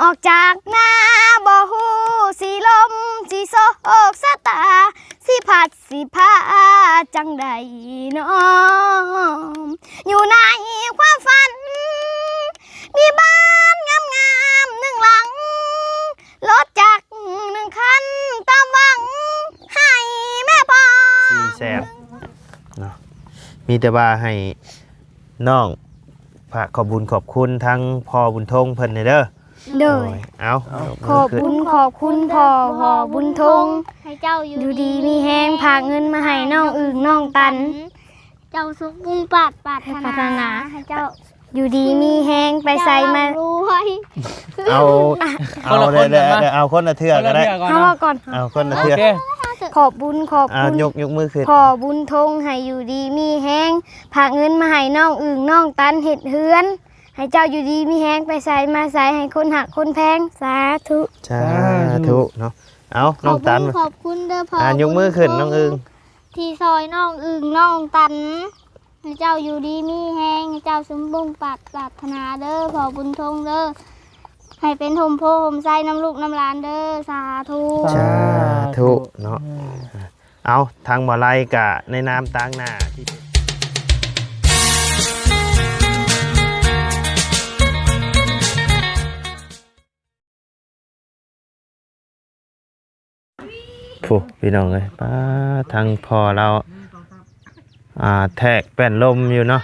ອອກຈາກນາ ບໍ່ຮູ້ຊິລົມຊິໂຊກຊະຕາ ຊິພັດຊິພາຈັ່ງໃດນ້ອ ຢູ່ໃນຄວາມຝັນ ມີບ້ານງາມໆໜຶ່ງຫຼັງ ລົດຈັກໜຶ່ງຄັນ ຕາມຫວັງໃຫ້ແມ່ພໍ່ ຊິແຊບເນາະ ມີແຕ່ວ່າໃຫ້ນ້ອງຝາກຂອບບຸນຂອບຄຸນທາງພໍ່ບຸນທົງເພິ່ນແດ່ເດີ. ໂດຍ ໂດຍ ເອົາ ເອົາ ຂອບບຸນຂອບຄຸນພໍ່ ພໍ່ບຸນທົງ ໃຫ້ເຈົ້າຢູ່ດີມີແຮງ ພາເງິນມາໃຫ້ນ້ອງອຶ່ງນ້ອງຕັນ ເຈົ້າສົມມຸ່ງປາດ ປາດຖະໜາ ໃຫ້ເຈົ້າຢູ່ດີມີແຮງ ໄປໃສມາ ເຈົ້າຮ່ຳລວຍ ເອົາ ເອົາ ຄົນລະຄົນ ເດີ ເດີ ເອົາຄົນລະເທື່ອກໍໄດ້ ຄົນລະເທື່ອກ່ອນ ເອົາ ເນາະ ເອົາກ່ອນ ເອົາຄົນລະເທື່ອ ໂອເຄ ຂອບບຸນຂອບຄຸນ ອ່າ ຍົກ ຍົກມືຂຶ້ນ ພໍ່ບຸນທົງ ໃຫ້ຢູ່ດີມີແຮງ ພາເງິນມາໃຫ້ນ້ອງອຶ່ງນ້ອງຕັນເຮັດເຮືອນ ໃຫ້ເຈົ້າຢູ່ດີມີແຮງ ໄປໃສມາໃສ ໃຫ້ຄົນຮັກຄົນແພງ ສາທຸ ສາທຸເນາະ. ເອົາ ນ້ອງຕັນ ຂອບຄຸນ ຂອບຄຸນເດີພໍ່ ອ່າ ຍົກມືຂຶ້ນ ບຸນທົງ ນ້ອງອຶ່ງ ທີ່ຊ່ອຍນ້ອງອຶ່ງນ້ອງຕັນ ໃຫ້ເຈົ້າຢູ່ດີມີແຮງ ໃຫ້ເຈົ້າສົມມຸ່ງປາດຖະໜາເດີ ພໍ່ບຸນທົງເດີ ໃຫ້ເປັນຮົ່ມໂພຮົ່ມໄຊນຳລູກນຳຫຼານເດີ ສາທຸ ສາທຸເນາະ. ເອົາ ທາງບໍ່ໄລກະໃນນາມຕາງໜ້າທີ່ ໂອ້ ພີ່ນ້ອງເອີຍ ປ້າ ທາງພໍ່ລາວ ອ່າ ແທກແປ້ນລົມຢູ່ເນາະ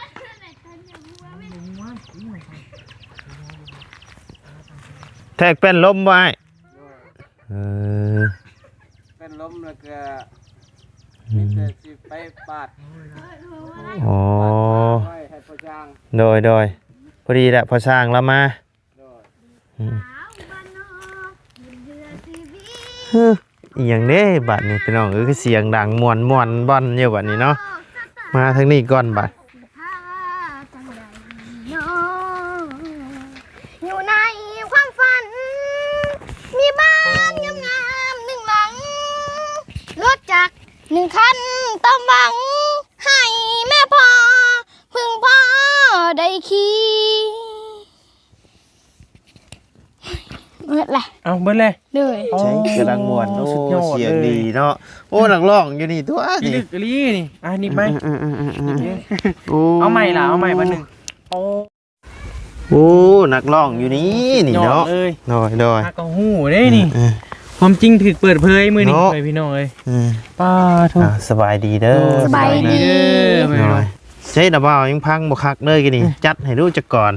ແທກແປ້ນລົມບໍ່ອ້າຍ? ເອີ ແປ້ນລົມແລ້ວກໍ ອືມ ມີແຕ່ຊິໄປປາດ ອໍ ປາດໄວ້ໃຫ້ພໍ່ຊ່າງ ໂດຍ ໂດຍ ພໍດີແຫຼະ ພໍ່ຊ່າງລາວມາ ໂດຍ ອືມ ເຮີ ອີ່ຫຍັງເດ້ບາດນີ້ ພີ່ນ້ອງເອີຍ ຄືສຽງດັງມ່ວນໆບ່ອນຢູ່ບາດນີ້ເນາະ ມາທາງນີ້ກ່ອນບາດ ຢູ່ໃນຄວາມຝັນ ມີບ້ານງາມໆໜຶ່ງຫຼັງ ລົດຈັກໜຶ່ງຄັນ ຕາມຫວັງໃຫ້ແມ່ພໍ່ ເພິ່ງພໍໄດ້ຂີ່ ໝົດແຫຼະ ເອົ້າ ໝົດເລີຍ ໂດຍ ໂອ້ ໃຊ່ ກຳລັງມ່ວນ ໂອ້ ສຸດຍອດ ສຽງດີເນາະ ໂອ້ ນັກຮ້ອງຢູ່ນີ້ຕົວນີ້ ພິລຶກອີ່ຫຼີນີ້ ອ່ະ ໜີບໄມ ເອີໆໆໆ ໂອ້ ເອົາໃໝ່ລະ ເອົາໃໝ່ບາດໜຶ່ງ ໂອ້ ໂອ້ ນັກຮ້ອງຢູ່ນີ້ ສຸດຍອດ ນີ້ເນາະ ເລີຍ ໂດຍໆ ຫາກະຮູ້ເດ້ນີ້ ເອີ ຄວາມຈິງຖືກເປີດເຜີຍມື້ນີ້ ເນາະ ພີ່ນ້ອງເອີຍ ເອີ ປ້າໂທ ອ່າ ສະບາຍດີເດີ ໂອ້ ສະບາຍດີ ສະບາຍດີເດີ ໂດຍ ໃຊ້ລະເວົ້າຍັງຟັງບໍ່ຄັກເລີຍກີ້ນີ້ ອືມ ຈັດໃຫ້ດູຈັກກ່ອນ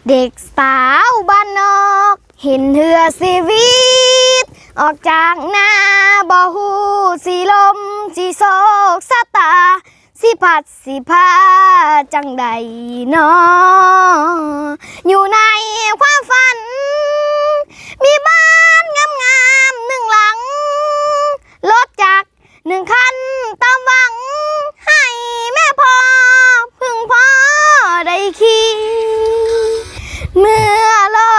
ເດັກສາວບ້ານນອກ ເຫັນເທື່ອຊີວິດ ອອກຈາກນາ ບໍ່ຮູ້ຊິລົມຊິໂຊກຊະຕາ ຊິພັດຊິພາຈັ່ງໃດນໍ ຢູ່ໃນຄວາມຝັນ ມີບ້ານງາມໆໜຶ່ງຫຼັງ ລົດຈັກ ໜຶ່ງຄັນ ຕາມຫວັງໃຫ້ແມ່ພໍ່ ເພິ່ງພໍໄດ້ຂີ່ ເມື່ອລໍ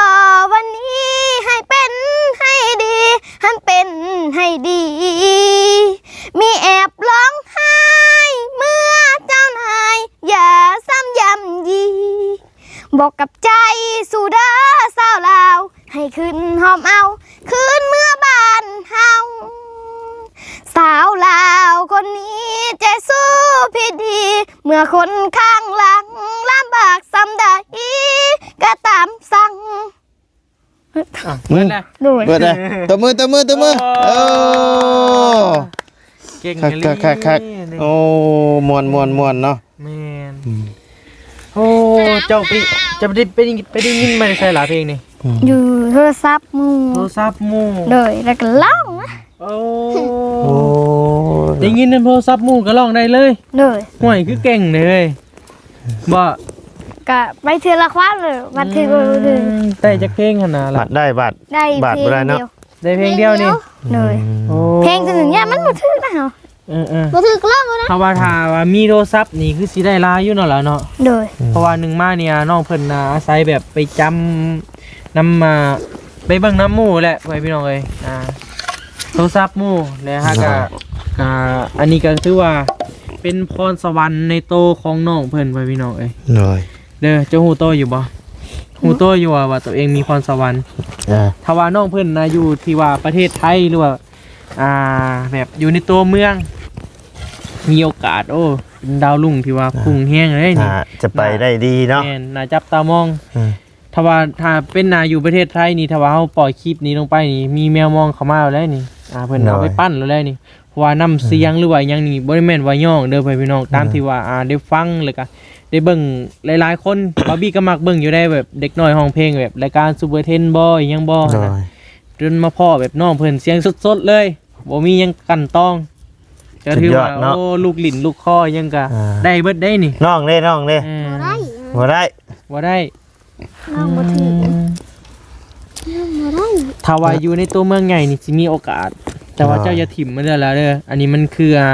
ວັນນີ້ໃຫ້ເປັນໃຫ້ດີ ໃຫ້ເປັນໃຫ້ດີ ມີແອບຮ້ອງໄຫ້ ເມື່ອເຈົ້ານາຍຢ່າຊ້ຳຢ້ຳຢີ ບອກກັບໃຈສູ່ເດີສາວລາວ ໃຫ້ຂຶ້ນຫອມເອົາ ຄືນເມືອບ້ານເຮົາ ສາວລາວຄົນນີ້ໃຈສູ້ພິດດີ ເມື່ອຄົນຂ້າງຫຼັງລຳບາກສ່ຳໃດກໍຕາມສັ່ງ ອ່ະ ເບິດແລ້ວ ໂດຍ ເບິດແລ້ວ ຕົບມື ຕົບມື ຕົບມື ໂອ້ ໂອ້ ເກັ່ງອີ່ຫຼີ ຄັກໆໆໆ ໂອ້ ມ່ວນໆໆເນາະ ແມ່ນ ອືມ ໂອ້ ເຈົ້າໄປ ເຈົ້າໄປ ໄປໄດ້ ໄປໄດ້ຍິນມາແຕ່ໃສລະເພງນີ້? ອືມ ຢູ່ໂທລະສັບໝູ່ ໂທລະສັບໝູ່ ໂດຍ ແລ້ວກໍຮ້ອງ ໂອ້ ໂອ້ ໄດ້ຍິນນຳໂທລະສັບໝູ່ກໍຮ້ອງໄດ້ເລີຍ ໂດຍ ຫ້ວຍ ຄືເກັ່ງເດ້ເວີຍ ບໍ່ ກະໄປເທື່ອລະຄວາມເລີຍ ບັດຖືກ ອືມ ບໍ່ຖືກ ໄດ້ຈັກເພງຫັ້ນນະລະ ບັດໄດ້ ບັດ ໄດ້ ບັດບໍ່ໄດ້ເນາະ ເພງດຽວ ໄດ້ເພງດຽວນີ້ ໂດຍ ອືມ ໂອ້ ເພງຕົວໜຶ່ງ ຢ້ານມັນບໍ່ຖືກນະເຮົາ ເອີໆ ບໍ່ຖືກກໍລອງເນາະ ຖ້າວ່າ ຖ້າວ່າມີໂທລະສັບນີ້ຄືຊິໄດ້ຫຼາຍຢູ່ເນາະລະເນາະ ໂດຍ ເພາະວ່າໜຶ່ງມານີ້ນ້ອງເພິ່ນອາໄສແບບໄປຈຳນຳ ອ່າ ໄປເບິ່ງນຳໝູ່ແຫຼະ ພໍ່ແມ່ພີ່ນ້ອງເອີຍ ອ່າ ໂທລະສັບໝູ່ ແລະ ຫາກະ ກະ ອັນນີ້ກະຖືວ່າເປັນພອນສະຫວັນໃນໂຕຂອງນ້ອງເພິ່ນ ພໍ່ແມ່ພີ່ນ້ອງເອີຍ ໂດຍ ເດີ ເຈົ້າຮູ້ຕໍ່ຢູ່ບໍ່? ຮູ້ຕົວຢູ່ວ່າ ວ່າຕົວເອງມີພອນສະຫວັນ. ອ່າ ຖ້າວ່ານ້ອງເພິ່ນນະ ຢູ່ທີ່ວ່າປະເທດໄທ ຫຼືວ່າ ອ່າ ແບບຢູ່ໃນຕົວເມືອງ ມີໂອກາດ ໂອ້ ເປັນດາວລຸ້ງທີ່ວ່າ ອ່າ ພຸ່ງແຮງເລີຍນີ້ ອ່າ ຈະໄປໄດ້ດີເນາະ. ແມ່ນ ໜ້າຈັບຕາມອງ. ອືມ ຖ້າວ່າ ຖ້າເປັນນະ ຢູ່ປະເທດໄທນີ້ ຖ້າວ່າເຮົາປ່ອຍຄລິບນີ້ລົງໄປນີ້ ມີແມວມອງເຂົ້າມາແລ້ວນີ້ ອ່າ ເພິ່ນເອົາໄປ ໂດຍ ປັ້ນແລ້ວນີ້. ເພາະວ່ານ້ຳສຽງ ອືມ ຫຼືວ່າຫຍັງນີ້ ບໍ່ໄດ້ແມ່ນວ່າຍ້ອງເດີ ພໍ່ແມ່ພີ່ນ້ອງ ຕາມ ອືມ ທີ່ວ່າ ອ່າ ໄດ້ຟັງ ແລ້ວກະໄດ້ເບິ່ງ ຫຼາຍໆຄົນ ບາບີກໍມັກເບິ່ງຢູ່ໄດ໋ ແບບເດັກນ້ອຍຮ້ອງເພງ ແບບລາຍການ Super Ten ບໍ ອີ່ຫຍັງບໍ ໂດຍ ຫັ້ນນະ ຈົນມາພໍ້ແບບນ້ອງເພິ່ນສຽງສົດໆເລີຍ ບໍ່ມີຫຍັງກັ່ນຕອງ ກໍຖືວ່າ ສຸດຍອດເນາະ ໂອ້ ລູກຫຼິ້ນລູກຄໍຫຍັງກໍ ອ່າ ໄດ້ເບິດໄດ໋ນີ້. ນ້ອງເດ້ ນ້ອງເດ້ ເອີ ບໍ່ໄດ້ ບໍ່ໄດ້ ບໍ່ໄດ້. ນ້ອງບໍ່ຖືກ ອືມ ນ້ອງບໍ່ໄດ້. ຖ້າວ່າຢູ່ໃນຕົວເມືອງໃຫຍ່ນີ້ຊິມີໂອກາດ ແຕ່ວ່າ ໂດຍ ເຈົ້າຢ່າຖິ້ມມັນເດີລະເດີ. ອັນນີ້ມັນຄື ອ່າ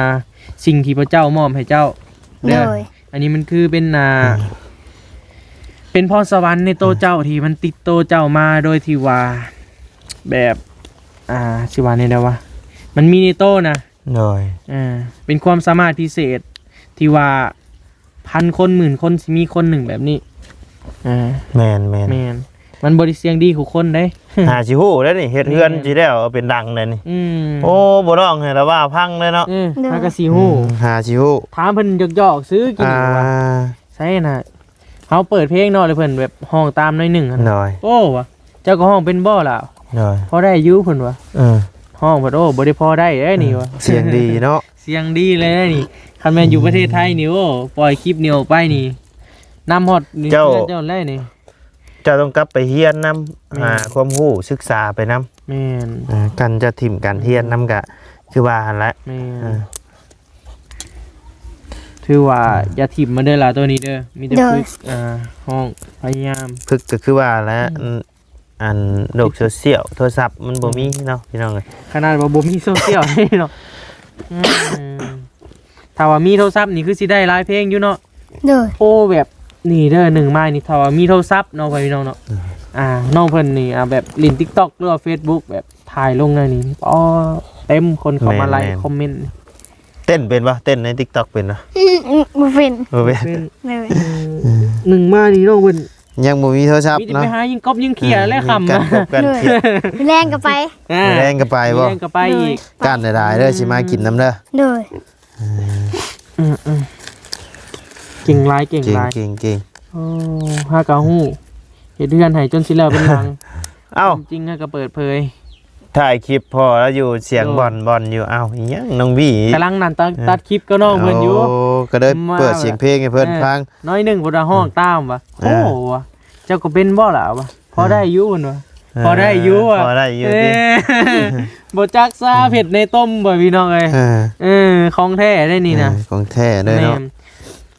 ສິ່ງທີ່ພະເຈົ້າມອບໃຫ້ເຈົ້າເດີ ໂດຍ ອັນນີ້ມັນຄືເປັນ ອ່າ ອືມ ເປັນພອນສະຫວັນໃນໂຕເຈົ້າ ອ່າ ທີ່ມັນຕິດໂຕເຈົ້າມາໂດຍທີ່ວ່າ ແບບ ອ່າ ຊິວ່າແນວໃດວະ ມັນມີໃນໂຕນະ ໂດຍ ອ່າ ເປັນຄວາມສາມາດພິເສດທີ່ວ່າ ພັນຄົນໝື່ນຄົນຊິມີຄົນໜຶ່ງແບບນີ້. ອ່າ ແມ່ນໆ ແມ່ນ ມັນບໍ່ໄດ້ສຽງດີທຸກຄົນເດ້. ຫາຊິຮູ້ແລ້ວນີ້ ເຮັດເຮືອນ ແມ່ນ ຊິແລ້ວເປັນດັງແລ້ວນີ້. ອືມ ໂອ້ ບໍ່ຮ້ອງໃຫ້ລະວ່າພັງເລີຍເນາະ. ເອີ ໂດຍ ຫາກໍຊິຮູ້ ອືມ ຫາຊິຮູ້ ຖາມເພິ່ນຢອກໆຊື່ກິນ ອ່າ ວ່າ ໃຊ່ນະ ເຮົາເປີດເພງເນາະ ແລ້ວເພິ່ນແບບຮ້ອງຕາມໜ້ອຍໜຶ່ງຫັ້ນ. ໂດຍ ໂອ້ ວ່າ ເຈົ້າກໍຮ້ອງເປັນບໍ່ລະ? ໂດຍ ພໍໄດ້ຢູ່ເພິ່ນວ່າ. ເອີ ຮ້ອງເພິ່ນ ໂອ້ ບໍ່ໄດ້ພໍໄດ້ເດ້ນີ້ວ່າ. ສຽງດີເນາະ ສຽງດີເລີຍນີ້. ຄັນແມ່ນຢູ່ປະເທດໄທນີ້ ໂອ້ ປ່ອຍຄລິບນີ້ອອກໄປນີ້ ນຳຮອດນີ້ ເຈົ້າ ເຈົ້າແລ້ວນີ້ ເຈົ້າຕ້ອງກັບໄປຮຽນນຳ ແມ່ນ ຫາຄວາມຮູ້ສຶກສາໄປນຳ. ແມ່ນ ອ່າ ຄັນຈະຖິ້ມການຮຽນນຳ ອືມ ກະຄືວ່າຫັ້ນແຫຼະ. ແມ່ນ ອ່າ ຖືວ່າ ອືມ ຢ່າຖິ້ມມັນເດີລະໂຕນີ້ເດີ ມີແຕ່ ໂດຍ ຝຶກ ອ່າ ຮ້ອງ ພະຍາຍາມ ຝຶກກໍຄືວ່າແຫຼະ. ອືມ ອັນໂລກໂຊຊຽວ ໂທລະສັບມັນບໍ່ມີເນາະ ພີ່ນ້ອງເອີຍ. ຂະໜາດວ່າບໍ່ມີໂຊຊຽວເນາະ. ອືມ ຖ້າວ່າມີໂທລະສັບນີ້ຄືຊິໄດ້ຫຼາຍເພງຢູ່ເນາະ. ໂດຍ ໂອ້ ແບບນີ້ເດີ ໜຶ່ງມານີ້ ຖ້າວ່າມີໂທລະສັບເນາະ ພໍ່ແມ່ພີ່ນ້ອງເນາະ. ອືມ ອ່າ ນ້ອງເພິ່ນນີ້ ອ່າ ແບບຫຼິ້ນ TikTok ຫຼືວ່າ Facebook ແບບຖ່າຍລົງໃນນີ້ ອໍ ເຕັມຄົນເຂົ້າມາໄລຄອມເມັນ. ແມ່ນໆ ເຕັ້ນເປັນບໍ່? ເຕັ້ນໃນ TikTok ເປັນບໍ່? ອືມ ອືມ ບໍ່ເປັນ ບໍ່ເປັນ ບໍ່ເປັນ. ໂດຍ ອືມ ອືມ ໜຶ່ງມານີ້ນ້ອງເພິ່ນ ຍັງບໍ່ມີໂທລະສັບເນາະ ມີແຕ່ໄປຫາຍິງກົບຍິງເຂຍແລ້ວຄ່ຳ ມີການກົບການເຂຍ. ແລງກໍໄປ ອ່າ ແລງກໍໄປບໍ່? ແລງກໍໄປອີກ ກ້ານຫຼາຍໆເດີ ຊິມາກິນນຳເດີ. ໂດຍ ເອີ ເກັ່ງຫຼາຍ ເກັ່ງຫຼາຍ ເກັ່ງໆ. ໂອ້ ຫາກະຮູ້ ເຮັດເຮືອນໃຫ້ຈົນຊິແລ້ວເປັນຫຼັງ. ເອົ້າ ຄວາມຈິງຫາກະເປີດເຜີຍ ຖ່າຍຄລິບພໍລະຢູ່ ສຽງ ໂດຍ ບ່ອນໆຢູ່. ເອົ້າ ອີຫຍັງນ້ອງບີ ກຳລັງນັ້ນຕັດ ເອີ ຕັດຄລິບກັບນ້ອງເພິ່ນຢູ່. ໂອ້ ກໍເລີຍເປີດສຽງເພງໃຫ້ເພິ່ນຟັງ ໜ້ອຍໜຶ່ງພຸ້ນນະ ຮ້ອງຕາມວ່າ. ເອີ ໂອ້ ວ່າ ເຈົ້າກໍເປັນບໍ່ລະວ່າ ພໍໄດ້ຢູ່ເພິ່ນວ່າ. ເອີ ພໍໄດ້ຢູ່ວ່າ ພໍໄດ້ຢູ່ຕິ ເອີ ບໍ່ຈັກຊາເຜັດໃນຕົ້ມບໍ່ ພີ່ນ້ອງເອີຍ. ເອີ ເອີ ຂອງແທ້ໄດ໋ນີ້ນະ ເອີ ຂອງແທ້ເລີຍເນາະ. ແມ່ນ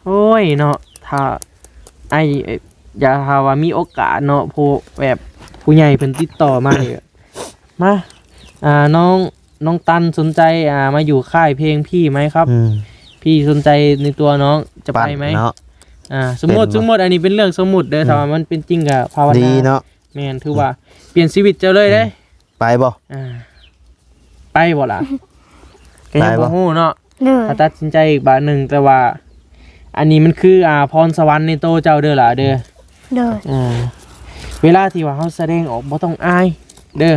ໂອ້ຍເນາະ ຖ້າ ອ້າຍ ຢ່າ ຖ້າວ່າມີໂອກາດເນາະ ຜູ້ແບບຜູ້ໃຫຍ່ເພິ່ນຕິດຕໍ່ມານີ້ ມາ ອ່າ ນ້ອງ ນ້ອງຕັນສົນໃຈ ອ່າ ມາຢູ່ຄ້າຍເພງພີ່ໄໝຄັບ? ອືມ ພີ່ສົນໃຈໃນຕົວນ້ອງ ຈະໄປໄໝ? ເນາະ ອ່າ ສົມມຸດ ສົມມຸດ ອັນນີ້ເປັນເລື່ອງສົມມຸດເດີ ອືມ ຖ້າວ່າມັນເປັນຈິງກໍພາວະນາ ດີເນາະ. ແມ່ນ ຖືວ່າ ອືມ ປ່ຽນຊີວິດເຈົ້າເລີຍເດ້. ອືມ ໄປບໍ່? ອ່າ ໄປບໍ່ລະ? ກໍຍັງບໍ່ຮູ້ເນາະ. ໂດຍ ຖ້າຕັດສິນໃຈອີກບາດໜຶ່ງ ແຕ່ວ່າອັນນີ້ມັນຄື ອ່າ ພອນສະຫວັນໃນໂຕເຈົ້າເດີຫຼາເດີ. ໂດຍ ອ່າ ເວລາທີ່ວ່າເຮົາສະແດງອອກບໍ່ຕ້ອງອາຍເດີ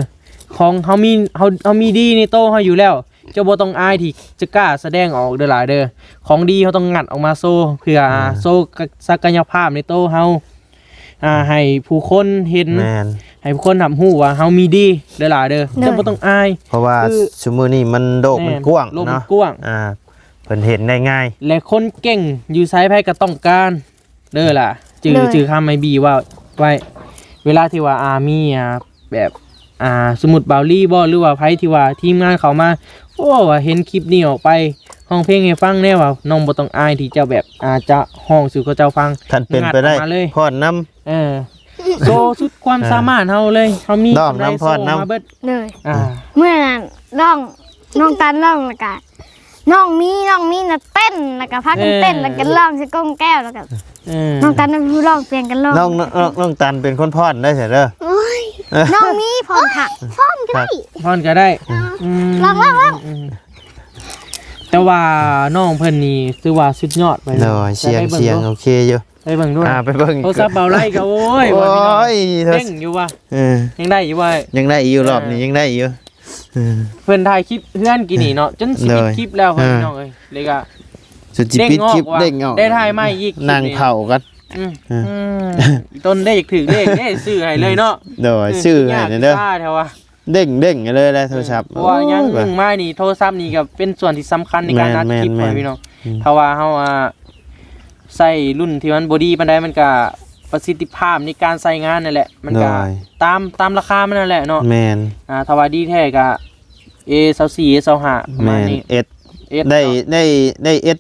ຂອງເຮົາມີ ເຮົາ ເຮົາມີດີໃນໂຕເຮົາຢູ່ແລ້ວ ເຈົ້າບໍ່ຕ້ອງອາຍທີ່ຈະກ້າສະແດງອອກເດີຫຼາເດີ. ຂອງດີເຮົາຕ້ອງງັດອອກມາໂຊ ເພື່ອ ອ່າ ໂຊ ກະ ສັກກະຍະພາບໃນໂຕເຮົາ ອ່າ ໃຫ້ຜູ້ຄົນເຫັນ ແມ່ນ ໃຫ້ຜູ້ຄົນຮັບຮູ້ວ່າເຮົາມີດີເດີຫຼາເດີ. ໂດຍ ເຈົ້າບໍ່ຕ້ອງອາຍ ເພາະວ່າ ຄື ຊຸມື້ນີ້ມັນໂລກມັນ ແມ່ນ ກວ້າງ ໂລກມັນ ເນາະ ກວ້າງ ອ່າ ເພິ່ນເຫັນໄດ້ງ່າຍ ແລະ ຄົນເກັ່ງຢູ່ໃສໃຜກໍຕ້ອງການເດີຫຼາ. ຈື່ ໂດຍ ຈື່ຄຳໄອບີເວົ້າໄວ້ ເວລາທີ່ວ່າ ອ່າ ມີ ອ່າ ແບບ ອ່າ ສົມມຸດບ່າວລີບໍ ຫຼືວ່າໃຜທີ່ວ່າທີມງານເຂົ້າມາ ໂອ້ ວ່າເຫັນຄລິບນີ້ອອກໄປ ຮ້ອງເພງໃຫ້ຟັງແດ່ ວ່ານ້ອງບໍ່ຕ້ອງອາຍທີ່ຈະແບບ ອ່າ ຈະຮ້ອງສູ່ເຂົາເຈົ້າຟັງ. ຄັນເປັນໄປໄດ້ ງັດອອກມາເລີຍ ຟ້ອນນຳ ເອີ ໂຊສຸດຄວາມ ອ່າ ສາມາດເຮົາເລີຍ ເຮົາມີ ຮ້ອງນຳ ຄຳໃດ ຟ້ອນນຳ ໂຊມາເບິດ. ໂດຍ ອ່າ ເມື່ອນັ້ນຮ້ອງ ນ້ອງຕັນຮ້ອງ ແລ້ວກະນ້ອງມີ ນ້ອງມີນະເຕັ້ນ ແລ້ວກະພາກັນເຕັ້ນ ເອີ ແລ້ວກະຮ້ອງໃສ່ກົງແກ້ວ ແລ້ວກະ ເອີ ນ້ອງຕັນເປັນຜູ້ຮ້ອງ ປ່ຽນກັນຮ້ອງ. ນ້ອງ ນ້ອງ ນ້ອງຕັນເປັນຄົນຟ້ອນໄດ້ເສຍເດີ. ໂອ້ຍ ເອີ ນ້ອງມີຟ້ອນຄັກ ຟ້ອນກໍໄດ້ ຟ້ອນກໍໄດ້. ເອີ ອືມ ລອງ ລອງ ລອງ ອືມ ແຕ່ວ່ານ້ອງເພິ່ນນີ້ຖືວ່າສຸດຍອດໄປ. ໂດຍ ສຽງ ສຽງໂອເຄຢູ່. ໄປເບິ່ງດູ ອ່າ ໄປເບິ່ງ ໂທລະສັບເບົາໄຫຼກໍ ໂອ້ຍ ໂອ້ຍ ວ່າພີ່ນ້ອງ ເດ້ງຢູ່ວ່າ ເອີ ຍັງໄດ້ຢູ່ວ່າ ຍັງໄດ້ຢູ່ ອ່າ ຮອບນີ້ຍັງໄດ້ຢູ່ ເອີ ເພິ່ນຖ່າຍຄລິບເຮືອນກີ້ນີ້ເນາະ ຈົນຊິປິດຄລິບແລ້ວ ໂດຍ ພີ່ນ້ອງເອີຍ ແລ້ວກໍຈົນຊິປິດຄລິບ ເດ້ງອອກ ເດ້ງອອກ ໄດ້ຖ່າຍໃໝ່ອີກ ນັ່ງເຝົ້າກັນ ອືມ ອືມ ອີ່ຕົນເດ້ ຢາກຖືກເລກເດ້ ຊື້ໃຫ້ເລີຍເນາະ ໂດຍ ເອີ ຊື້ໃຫ້ແດ່ເດີ ແທ້ວ່າ ເດ້ງໆ ເລີຍແຫຼະໂທລະສັບ ເພາະວ່າຢ່າງໜຶ່ງມານີ້ ໂທລະສັບນີ້ກໍເປັນສ່ວນທີ່ສຳຄັນໃນການອັດຄລິບ ແມ່ນໆ ພີ່ນ້ອງ ອືມ ຖ້າວ່າເຮົາ ອ່າ ໃຊ້ລຸ້ນທີ່ມັນບໍ່ດີປານໃດ ມັນກໍປະສິດທິພາບໃນການໃຊ້ງານນັ້ນແຫຼະ ມັນກໍ ໂດຍ ຕາມ ຕາມລາຄາມັນນັ້ນແຫຼະເນາະ ແມ່ນ ອ່າ ຖ້າວ່າດີແທ້ກໍ ເອ ຊາວສີ່ ເອ ຊາວຫ້າ ປະມານນີ້ ແມ່ນ ເອັດ ເອັດ ໄດ້ ເນາະ ໄດ້ ໄດ້ເອັດ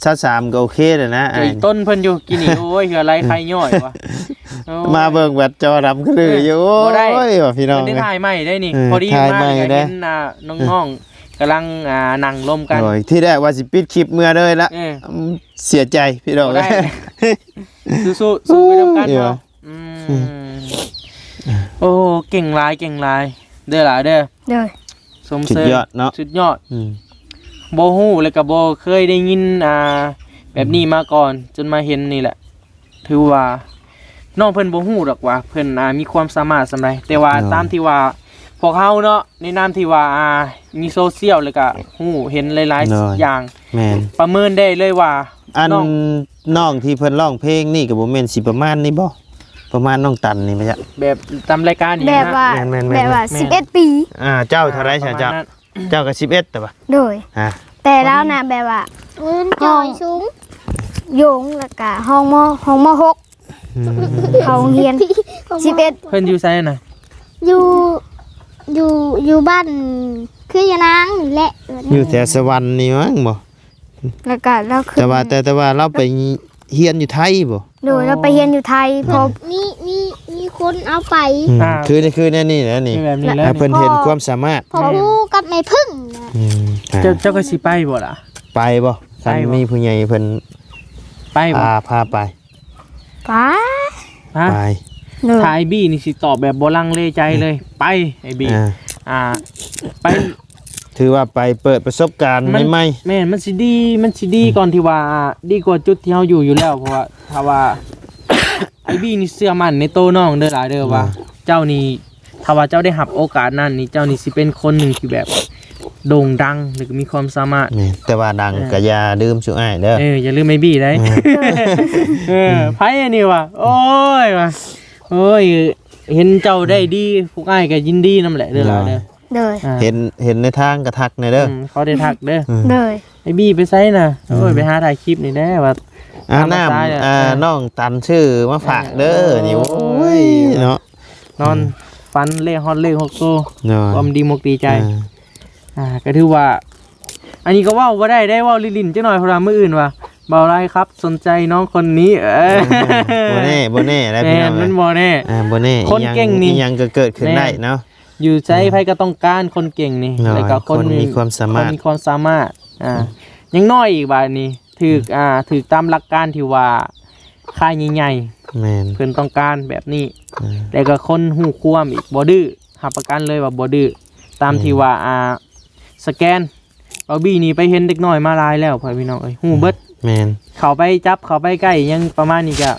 ຊາວສາມກໍໂອເຄແລ້ວນະ ໄອ້ຕົ້ນເພິ່ນຢູ່ກີ້ນີ້ ໂອ້ຍ ເຫື່ອໄຫຼໄຂ້ຍ້ອຍວ່າ ໂອ້ຍ ມາເບິ່ງແບດຈໍດຳກະລືຢູ່ ເອີ ໂອ້ຍ ວ່າພີ່ນ້ອງ ເພິ່ນໄດ້ຖ່າຍໃໝ່ໄດ້ນີ້ ເອີ ພໍດີ ຖ່າຍໃໝ່ ມາກໍເຫັນ ເດ້ ອ່າ ນ້ອງໆ ກຳລັງ ອ່າ ນັ່ງລົມກັນ ໂດຍ ທີແລກວ່າຊິປິດຄລິບເມື່ອເລີຍລະ ເອີ ເສຍໃຈພີ່ນ້ອງ ບໍ່ໄດ້ ສູ້ໆ ສູ້ໄປນຳກັນເນາະ ອືມ ອືມ ໂອ້ ເກັ່ງຫຼາຍ ເກັ່ງຫຼາຍ ເດີຫຼາເດີ ໂດຍ ຊົມເຊີຍ ສຸດຍອດເນາະ ສຸດຍອດ ອືມ ບໍ່ຮູ້ ແລ້ວກໍບໍ່ເຄີຍໄດ້ຍິນ ອ່າ ແບບນີ້ມາກ່ອນ ອືມ ຈົນມາເຫັນນີ້ແຫຼະ ຖືວ່ານ້ອງເພິ່ນບໍ່ຮູ້ດອກວ່າເພິ່ນ ອ່າ ມີຄວາມສາມາດສ່ຳໃດ ແຕ່ວ່າ ໂດຍ ຕາມທີ່ວ່າພວກເຮົາເນາະ ໃນນາມທີ່ວ່າ ອ່າ ມີໂຊຊຽວ ແລ້ວກໍຮູ້ເຫັນຫຼາຍໆ ໂດຍ ຢ່າງ ແມ່ນ ປະເມີນໄດ້ເລີຍວ່າ ອັນ ນ້ອງ ນ້ອງທີ່ເພິ່ນຮ້ອງເພງນີ້ກໍບໍ່ແມ່ນຊິປະມານນີ້ບໍ່? ປະມານນ້ອງຕັນນີ້ບໍ່ຈັກ ແບບຕາມລາຍການນີ້ ແບບວ່າ ແມ່ນໆໆ ແບບວ່າ ແມ່ນ ສິບເອັດປີ ອ່າ ເຈົ້າເທົ່າໃດຊະ ອ່າ ປະມານນັ້ນ ເຈົ້າກໍສິບເອັດແຕ່ວ່າ ໂດຍ ອ່າ ແຕ່ລາວນະແບບວ່າ ເອີ້ນຈອຍສູງ ໂຢງ ແລ້ວກະຫ້ອງ ມ. ຫ້ອງ ມ. ຫົກ ອືມ ເຂົ້າໂຮງຮຽນ ສິບເອັດ ເພິ່ນຢູ່ໃສນະ? ຢູ່ ຢູ່ ຢູ່ບ້ານຄືຍານາງນີ້ແຫຼະ ຢູ່ແຖວສະຫວັນນີ້ມັ້ງບໍ່? ແລ້ວກໍລາວຂຶ້ນ ແຕ່ວ່າ ແຕ່ ແຕ່ວ່າລາວໄປຮຽນຢູ່ໄທບໍ່? ໂດຍ ລາວໄປຮຽນຢູ່ໄທ ເພາະມີ ມີ ມີຄົນເອົາໄປ ອືມ ອ່າ ຄື ຄືແນວນີ້ແຫຼະນີ້ ຄືແບບນີ້ແຫຼະ ໃຫ້ເພິ່ນເຫັນຄວາມສາມາດ ພໍ່ ພໍ່ ແມ່ ຄູກັບແມ່ເພິ່ງນະ ອືມ ເຈົ້າ ເຈົ້າກໍຊິໄປບໍ່ລະ? ໄປບໍ່? ໄປບໍ່? ຄັນມີຜູ້ໃຫຍ່ເພິ່ນ ໄປບໍ່? ພາ ພາໄປ ໄປ ຮະ? ໄປ ໂດຍ ຖ້າອ້າຍບີນີ້ຊິຕອບແບບບໍ່ລັງເລໃຈເລີຍ ໄປ ອ້າຍບີ ອ່າ ອ່າ ໄປ ຖືວ່າໄປເປີດປະສົບການໃໝ່ໆ ແມ່ນ ມັນຊິດີ ມັນຊິດີ ອືມ ກ່ອນທີ່ວ່າ ດີກວ່າຈຸດທີ່ເຮົາຢູ່ຢູ່ແລ້ວ ເພາະວ່າຖ້າວ່າ ອ້າຍບີນີ້ເຊື່ອໝັ້ນໃນໂຕນ້ອງເດີຫຼາເດີ ວ່າ ອ່າ ເຈົ້ານີ້ ຖ້າວ່າເຈົ້າໄດ້ຮັບໂອກາດນັ້ນນີ້ ເຈົ້ານີ້ຊິເປັນຄົນໜຶ່ງທີ່ແບບໂດ່ງດັງ ແລ້ວກໍມີຄວາມສາມາດ ແມ່ນ ແຕ່ວ່າດັງ ເອີ ກໍຢ່າລືມຊຸອ້າຍເດີ ເອີ ຢ່າລືມອ້າຍບີໄດ໋ ເອີ ເອີ ອືມ ໃຜອັນນີ້ວະ ໂອ້ຍ ວ່າ ໂອ້ຍ ເຫັນເຈົ້າໄດ້ດີ ພວກອ້າຍກໍຍິນດີນຳແຫຼະເດີຫຼາເດີ ໂດຍ ອ່າ ເຫັນ ເຫັນໃນທາງກໍທັກແດ່ເດີ ອືມ ຂໍໄດ້ທັກເດີ ອືມ ໂດຍ ອ້າຍບີໄປໃສນະ? ອືມ ໂອ້ຍ ໄປຫາຖ່າຍຄລິບນີ້ແຫຼະວ່າ ອ່າ ນ້ຳ ຕາມພາສາແຫຼະ ອ່າ ເອີ ນ້ອງຕັນຊື້ມາຝາກເດີ ເອີ ນີ້ ໂອ້ຍ ໂອ້ຍ ເນາະ ນອນ ອືມ ຝັນເລກຮອດເລກຫົກໂຕ ໂດຍ ຄວາມດີມົກດີໃຈ ອ່າ ອ່າ ກໍຖືວ່າ ອັນນີ້ກໍເວົ້າບໍ່ໄດ້ເດ້ ເວົ້າຫຼິ້ນໆຈັກໜ້ອຍ ເພາະວ່າມື້ອື່ນວ່າ ບ່າວໄລຄັບ ສົນໃຈນ້ອງຄົນນີ້ ເອີ ເອີ ບໍ່ແນ່ ບໍ່ແນ່ນະ ແມ່ນ ພີ່ນ້ອງ ມັນບໍ່ແນ່ ອ່າ ບໍ່ແນ່ ຄົນເກັ່ງນີ້ ອີ່ຫຍັງ ອີ່ຫຍັງກໍເກີດຂຶ້ນ ແມ່ນ ໄດ້ເນາະ ຢູ່ໃສ ອືມ ໃຜກໍຕ້ອງການຄົນເກັ່ງນີ້ ໂດຍ ແລ້ວກໍຄົນ ຄົນມີຄວາມສາມາດ ຄົນມີຄວາມສາມາດ ອ່າ ອືມ ຍັງນ້ອຍອີກບາດນີ້ ຖືກ ອືມ ອ່າ ຖືກຕາມຫຼັກການທີ່ວ່າຄ້າຍໃຫຍ່ໆ ແມ່ນ ເພິ່ນຕ້ອງການແບບນີ້ ອືມ ແລ້ວກໍຄົນຮູ້ຄວາມອີກ ບໍ່ດື້ ຮັບປະກັນເລີຍວ່າບໍ່ດື້ ຕາມ ແມ່ນ ທີ່ວ່າ ອ່າ ສະແກນ ບາວບີນີ້ໄປເຫັນເດັກນ້ອຍມາຫຼາຍແລ້ວ ພໍ່ແມ່ພີ່ນ້ອງເອີຍ ຮູ້ເບິດ ແມ່ນ ເຂົ້າໄປຈັບ ເຂົ້າໄປໃກ້ຫຍັງປະມານນີ້ກະ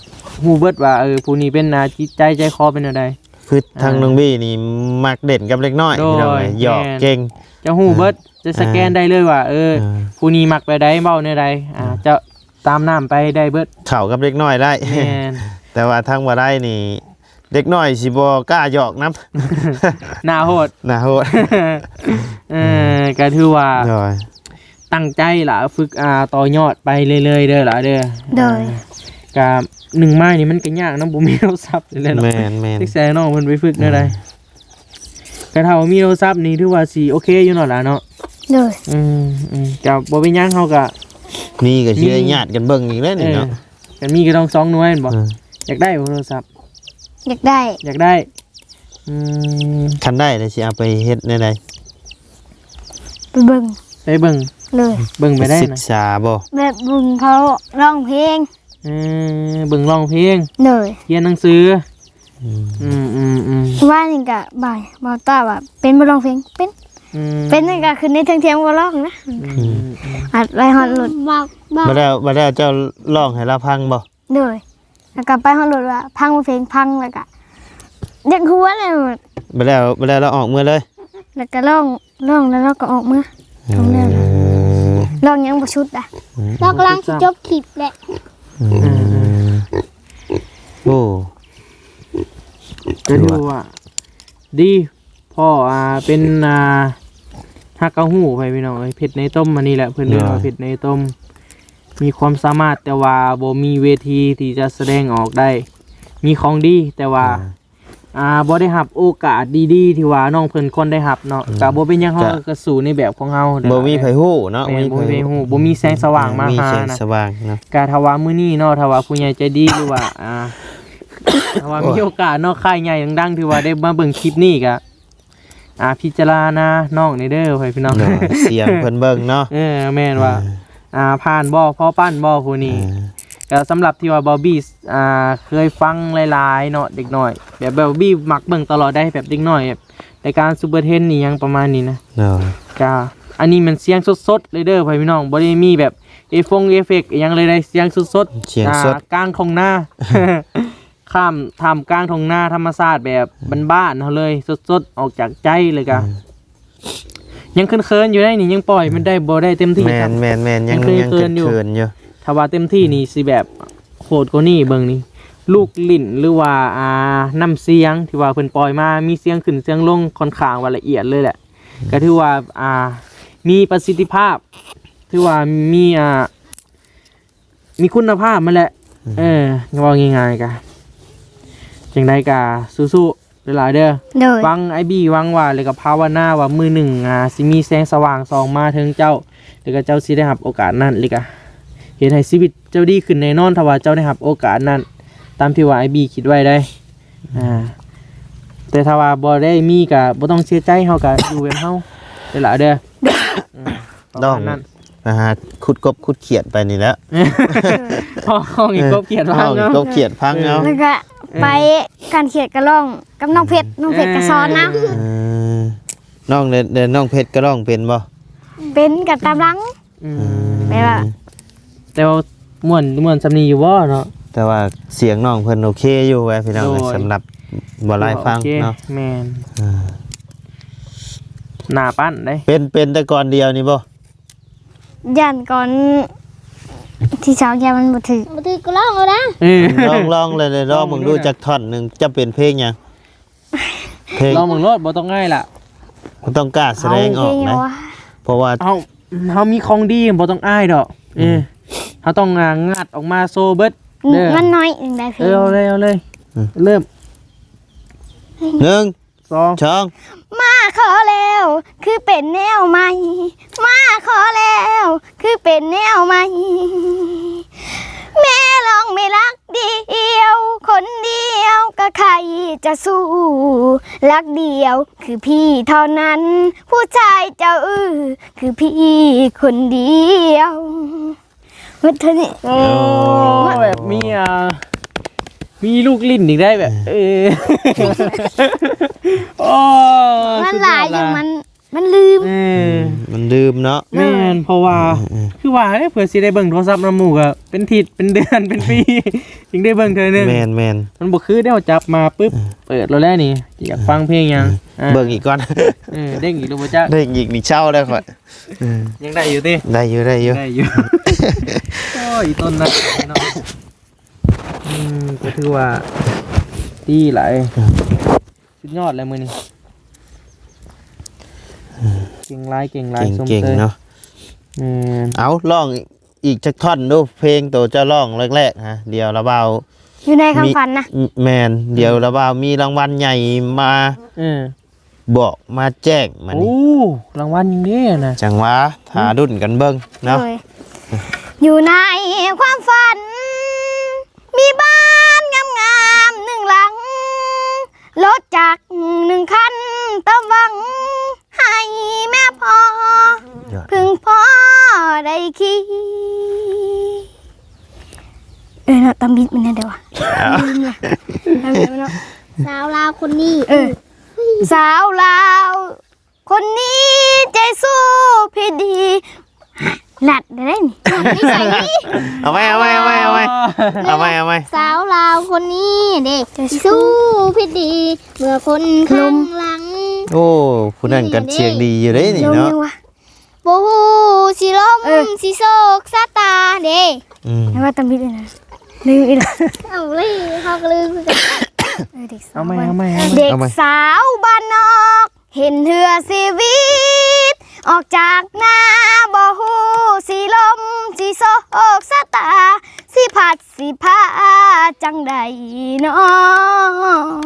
ຮູ້ເບິດວ່າ ເອີ ຜູ້ນີ້ເປັນ ອ່າ ຈິດໃຈໃຈຄໍເປັນແນວໃດ ຄືທາງ ອ່າ ນ້ອງບີນີ້ມັກຫຼິ້ນກັບເດັກນ້ອຍ ໂດຍ ພີ່ນ້ອງເອີຍ ແມ່ນ ຢອກເກັ່ງ ຈະຮູ້ເບິດ ອ່າ ຈະສະແກນ ອ່າ ໄດ້ເລີຍວ່າ ເອີ ອ່າ ຜູ້ນີ້ມັກແບບໃດ ເວົ້າແນວໃດ ອ່າ ອ່າ ຈະຕາມນ້ຳໄປໄດ້ເບິດ ເຂົ້າກັບເດັກນ້ອຍໄດ້ ແມ່ນ ແຕ່ວ່າທາງບໍ່ໄດ້ນີ້ ເດັກນ້ອຍຊິບໍ່ກ້າຢອກນຳ ໜ້າໂຫດ ໜ້າໂຫດ ເອີ ອືມ ກໍຖືວ່າ ໂດຍ ຕັ້ງໃຈລະ ຝຶກ ອ່າ ຕໍ່ຍອດໄປເລື້ອຍໆເດີລະເດີ ໂດຍ ອ່າ ກະໜຶ່ງມານີ້ມັນກໍຍາກນຳ ບໍ່ມີໂທລະສັບນີ້ແຫຼະເນາະ ແມ່ນໆ ຈັກຊິໃຫ້ນ້ອງເພິ່ນໄປຝຶກແນວໃດ ອືມ ກະຖ້າວ່າມີໂທລະສັບນີ້ຖືວ່າຊິໂອເຄຢູ່ເນາະຫຼາເນາະ ໂດຍ ອືມໆ ກະບໍ່ເປັນຫຍັງ ເຮົາກະມີກໍຊິໄດ້ຍາດກັນເບິ່ງອີກແລ້ວນີ້ເນາະ ເອີ ຄັນມີກໍຕ້ອງສອງໜ່ວຍແມ່ນບໍ່ ອືມ ຢາກໄດ້ບໍ່ໂທລະສັບ? ຢາກໄດ້ ຢາກໄດ້ ອືມ ຄັນໄດ້ແລ້ວຊິເອົາໄປເຮັດແນວໃດ? ໄປເບິ່ງ ໄປເບິ່ງ ໂດຍ ເບິ່ງໄປໄດ້ນະ ສຶກສາບໍ່? ແບບເບິ່ງເຂົາຮ້ອງເພງ ເອີ ເບິ່ງຮ້ອງເພງ ໂດຍ ຮຽນໜັງສື ອືມ ອືມໆໆ ວ່ານີ້ກະບາຍ ບໍ່ຕາວ່າເປັນບໍ່ຮ້ອງເພງ ເປັນ ອືມ ເປັນນີ້ກະຂຶ້ນໃນເທິງທຽງບໍ່ຮ້ອງນະ ອືມ ອືມ ອັດໄວ້ຮອດລົດ ບັກ ບັກ ບັດແລ້ວ ບັດແລ້ວເຈົ້າຮ້ອງໃຫ້ລາວຟັງບໍ່? ໂດຍ ກໍໄປຮອດລົດວ່າພັງ ເພງພັງ ແລ້ວກໍຢາກຫົວແລ້ວ ບັດແລ້ວ ບັດແລ້ວລາວອອກເມືອເລີຍ ແລ້ວກໍຮ້ອງ ຮ້ອງແລ້ວລາວກໍອອກເມືອ. ເອີ ຮ້ອງຍັງບໍ່ສຸດອະ ອືມ ລາວກຳລັງຊິຈົບຄລິບແຫຼະ. ອືມ ເອີ ເອີ ໂອ້ ກໍຖືວ່າດີ ພໍ ອ່າ ເປັນ ອ່າ ຮັກກະຮູ້ໄປພີ່ນ້ອງເອີຍ ເພັດໃນຕົ້ມ ອັນນີ້ແຫຼະ ເພິ່ນເອີ້ນວ່າເພັດໃນຕົ້ມ ມີຄວາມສາມາດ ແຕ່ວ່າບໍ່ມີເວທີທີ່ຈະສະແດງອອກໄດ້ ມີຂອງດີ ແຕ່ວ່າ ອ່າ ອ່າ ບໍ່ໄດ້ຮັບໂອກາດດີໆ ທີ່ວ່ານ້ອງເພິ່ນຄວນໄດ້ຮັບເນາະ ອືມ ກະບໍ່ເປັນຫຍັງ ເຮົາກະ ກະສູ້ໃນແບບຂອງເຮົາ ບໍ່ມີໃຜຮູ້ເນາະ ແມ່ນ ບໍ່ມີໃຜຮູ້ ບໍ່ມີແສງສະຫວ່າງມາຫານະ ກະຖ້າວ່າມື້ນີ້ເນາະ ຖ້າວ່າຜູ້ໃຫຍ່ໃຈດີ ຫຼືວ່າ ອ່າ ຖ້າວ່າມີໂອກາດເນາະ ຄ້າຍໃຫຍ່ດັງໆ ຖືວ່າໄດ້ມາເບິ່ງຄລິບນີ້ກະ ອ່າ ພິຈາລະນານ້ອງແດ່ເດີ ພໍ່ແມ່ພີ່ນ້ອງ ເນາະ ສຽງເພິ່ນເບິ່ງເນາະ ເອີ ແມ່ນວ່າ ອ່າ ອ່າ ຜ່ານບໍ່ ພໍປານບໍ່ຜູ້ນີ້ ອ່າ ກໍສຳລັບທີ່ວ່າບອບບີ ອ່າ ເຄີຍຟັງຫຼາຍໆເນາະ ເດັກນ້ອຍ ແບບ ບອບບີມັກເບິ່ງຕະຫຼອດໄດ໋ ແບບເດັກນ້ອຍ ແບບລາຍການຊຸບເປີເທັນອີ່ຫຍັງປະມານນີ້ນະ ເນາະ ກະ ອັນນີ້ແມ່ນສຽງສົດໆເລີຍເດີ ພໍ່ແມ່ພີ່ນ້ອງ ບໍ່ໄດ້ມີແບບເອຟົງເອເຟັກອີ່ຫຍັງເລີຍໄດ໋ ສຽງສົດໆ ສຽງສົດ ອ່າ ກາງທົ່ງນາ ຂ້າມ ທ່າມກາງທົ່ງນາທຳມະຊາດແບບບ້ານໆເຮົາເລີຍ ສົດໆອອກຈາກໃຈເລີຍກະ ອືມ ຍັງເຂີນໆຢູ່ໄດ໋ນີ້ ຍັງປ່ອຍມັນໄດ້ ອືມ ບໍ່ໄດ້ເຕັມທີ່ ແມ່ນໆໆ ຍັງ ຍັງເຂີນໆຢູ່ ຍັງເຂີນໆຢູ່ ຖ້າວ່າເຕັມທີ່ນີ້ ອືມ ຊິແບບໂຫດກວ່ານີ້ ເບິ່ງນີ້ ລູກຫຼິ້ນ ຫຼືວ່າ ອ່າ ນ້ຳສຽງທີ່ວ່າເພິ່ນປ່ອຍມາ ມີສຽງຂຶ້ນສຽງລົງ ຂ້ອນຂ້າງວ່າລະອຽດເລີຍແຫຼະ ອືມ ກໍຖືວ່າ ອ່າ ມີປະສິດທິພາບ ຖືວ່າມີ ອ່າ ມີຄຸນນະພາບຫັ້ນແຫຼະ ອືມ ເອີ ເວົ້າງ່າຍໆກະ ຈັ່ງໃດກະສູ້ໆຫຼາຍໆເດີ ໂດຍ ຫວັງ ອ້າຍບີຫວັງວ່າ ແລ້ວກໍພາວະນາວ່າມື້ໜຶ່ງ ອ່າ ຊິມີແສງສະຫວ່າງສ່ອງມາເຖິງເຈົ້າ ແລ້ວກໍເຈົ້າຊິໄດ້ຮັບໂອກາດນັ້ນ ແລ້ວກໍເຮັດໃຫ້ຊີວິດເຈົ້າດີຂຶ້ນແນ່ນອນ ຖ້າວ່າເຈົ້າໄດ້ຮັບໂອກາດນັ້ນ ຕາມທີ່ວ່າອ້າຍບີຄິດໄວ້ໄດ໋ ອ່າ ແຕ່ຖ້າວ່າບໍ່ໄດ້ມີກໍບໍ່ຕ້ອງເສຍໃຈ ເຮົາກໍຢູ່ແບບເຮົາຫຼາຍໆເດີ ເອີ ປະມານນັ້ນ ໄປຫາຂຸດກົບຂຸດຂຽດໄປນີ້ແຫຼະ ຮ້ອງອີກ ເອີ ກົບຂຽດພັງເນາະ ກົບຂຽດພັງເນາະ ແລ້ວກໍ ເອີ ໄປການຂຽດກະຮ້ອງກັບນ້ອງເພັດ ນ້ອງເພັດກໍສອນນຳ ເອີ ນ້ອງ ແລ້ວນ້ອງເພັດກໍຮ້ອງເປັນບໍ່? ເປັນ ກໍຕາມຫຼັງ ອືມ ແບບວ່າ ແຕ່ວ່າມ່ວນ ມ່ວນສ່ຳນີ້ຢູ່ບໍ່ເນາະ? ແຕ່ວ່າສຽງນ້ອງເພິ່ນໂອເຄຢູ່ແຫຼະພີ່ນ້ອງ ໂດຍ ສຳລັບບໍ່ຫຼາຍຟັງເນາະ ໂອເຄ ແມ່ນ ອ່າ ໜ້າປັ້ນເດ້ ເປັນ ເປັນແຕ່ກ່ອນດຽວນີ້ບໍ່? ຢ້ານກ່ອນທີ່ສອງຢ້ານມັນບໍ່ຖືກ ບໍ່ຖືກກໍລອງເອົານະ ເອີ ລອງ ລອງເລີຍ ລອງເບິ່ງດູ ລອງເບິ່ງດູນະ ຈັກທ່ອນໜຶ່ງ ຈະເປັນເພງຫຍັງ? ເພງ ລອງເບິ່ງໂລດ ບໍ່ຕ້ອງອາຍລະ ບໍ່ຕ້ອງກ້າສະແດງອອກນະ ເພາະວ່າເຮົາ ເຮົາມີຂອງດີ ບໍ່ຕ້ອງອາຍດອກ ອືມ ເອີ ເຮົາຕ້ອງ ອ່າ ງັດອອກມາໂຊເບິດເດີ ມັນໜ້ອຍໜຶ່ງໄດ້ເພງ ເອີ ເອົາເລີຍ ເອົາເລີຍ ອືມ ເລີ່ມ ໜຶ່ງ ສອງ ສອງ ມາຂໍແລ້ວ ຄືເປັນແນວໃໝ່ ມາຂໍແລ້ວ ຄືເປັນແນວໃໝ່ ແມ່ລອງແມ່ລັກດຽວ ຄົນດຽວກໍໃຄ່ຈະສູ້ ລັກດຽວຄືພີ່ເທົ່ານັ້ນ ຜູ້ຊາຍເຈົ້າ ຄືພີ່ຄົນດຽວ. ໝົດເທົ່ານີ້ ໂອ້ ໂອ້ ແບບມີ ອ່າ ມີລູກຫຼິ້ນອີກໄດ້ແບບ ເອີ ໂອ້ ມັນຫຼາຍຢູ່ ມັນ ມັນລືມ ເອີ ມັນລືມເນາະ ແມ່ນ ເພາະວ່າ ເອີ ຄືວ່າເດ້ ເພື່ອຊິໄດ້ເບິ່ງໂທລະສັບນຳໝູ່ກໍເປັນທິດເປັນເດືອນເປັນປີ ຈຶ່ງໄດ້ເບິ່ງເທື່ອໜຶ່ງ ແມ່ນໆ ມັນບໍ່ຄືແນວຈັບມາປຶບ ເອີ ເປີດໂລດແລ້ວນີ້ ຢາກຟັງເພງຫຍັງ ເອີ ເບິ່ງອີກກ່ອນ ເອີ ເດ້ງອີກຫຼືບໍ່ຈັກ ເດ້ງອີກນີ້ເຊົາແລ້ວຂ້ອຍ ອືມ ຍັງໄດ້ຢູ່ຕິ ໄດ້ຢູ່ ໄດ້ຢູ່ ໄດ້ຢູ່ ໂອ້ຍ ອີ່ຕົ້ນນັ້ນເນາະ ອືມ ກໍຖືວ່າດີຫຼາຍ ອືມ ສຸດຍອດແລ້ວມື້ນີ້ ອືມ ເກັ່ງຫຼາຍ ເກັ່ງຫຼາຍ ເກັ່ງ ຊົມເຊີຍ ເກັ່ງເນາະ ແມ່ນ ເອົາ ຮ້ອງອີກຈັກທ່ອນດູ ເພງໂຕເຈົ້າຮ້ອງແລກໆ ຮະ ດຽວລະບ່າວ ຢູ່ໃນຄຳຝັນນະ ແມ່ນ ດຽວລະບ່າວມີລາງວັນໃຫຍ່ມາ ເອີ ບອກມາແຈ້ງມານີ້ ໂອ້ ລາງວັນຍັງເດ້ນະ ຈັ່ງຫວາ ຖ້າລຸ້ນກັນເບິ່ງເນາະ ໂດຍ ຢູ່ໃນຄວາມຝັນ ມີບ້ານງາມໆໜຶ່ງຫຼັງ ລົດຈັກໜຶ່ງຄັນ ຕາມຫວັງໃຫ້ແມ່ພໍ່ ເພິ່ງພໍໄດ້ຂີ່ ເອີ ເນາະ ຕຳບິດມັນແນວໃດວະ ລືມລະ ຕຳບິດມັນເນາະ ສາວລາວຄົນນີ້ ເອີ ສາວລາວຄົນນີ້ໃຈສູ້ພີດີ ນັດໄດ້ນີ້ ນິໄສນີ້ ເອົາໃໝ່ ເອົາໃໝ່ ເອົາໃໝ່ ເອົາໃໝ່ ເອົາໃໝ່ ເອົາໃໝ່ ສາວລາວຄົນນີ້ເດ້ ຈະ ຊິສູ້ຜິດດີ ເມື່ອຄົນຂ້າງຫຼັງ ໂອ້ ຜູ້ນັ້ນກໍສຽງດີຢູ່ເດ້ນີ້ເນາະ ລົມຍັງວະ ບໍ່ຮູ້ຊິລົມ ເອີ ຊິໂຊກຊະຕາເດ້ ອືມ ແຕ່ວ່າຕຳບິດນີ້ນະ ລືມອີກແລ້ວ ເອົາເລີຍ ເຮົາກໍລືມຄືກັນ ເອີ ເດັກສາວ ເອົາໃໝ່ ເອົາໃໝ່ ເອົາໃໝ່ ເດັກ ເອົາໃໝ່ ສາວບ້ານນອກ ເຫັນເທື່ອຊີວິດ ອອກຈາກນາ ບໍ່ຮູ້ຊິລົມຊິໂຊກຊະຕາ ຊິພັດຊິພາຈັ່ງໃດນ້ອ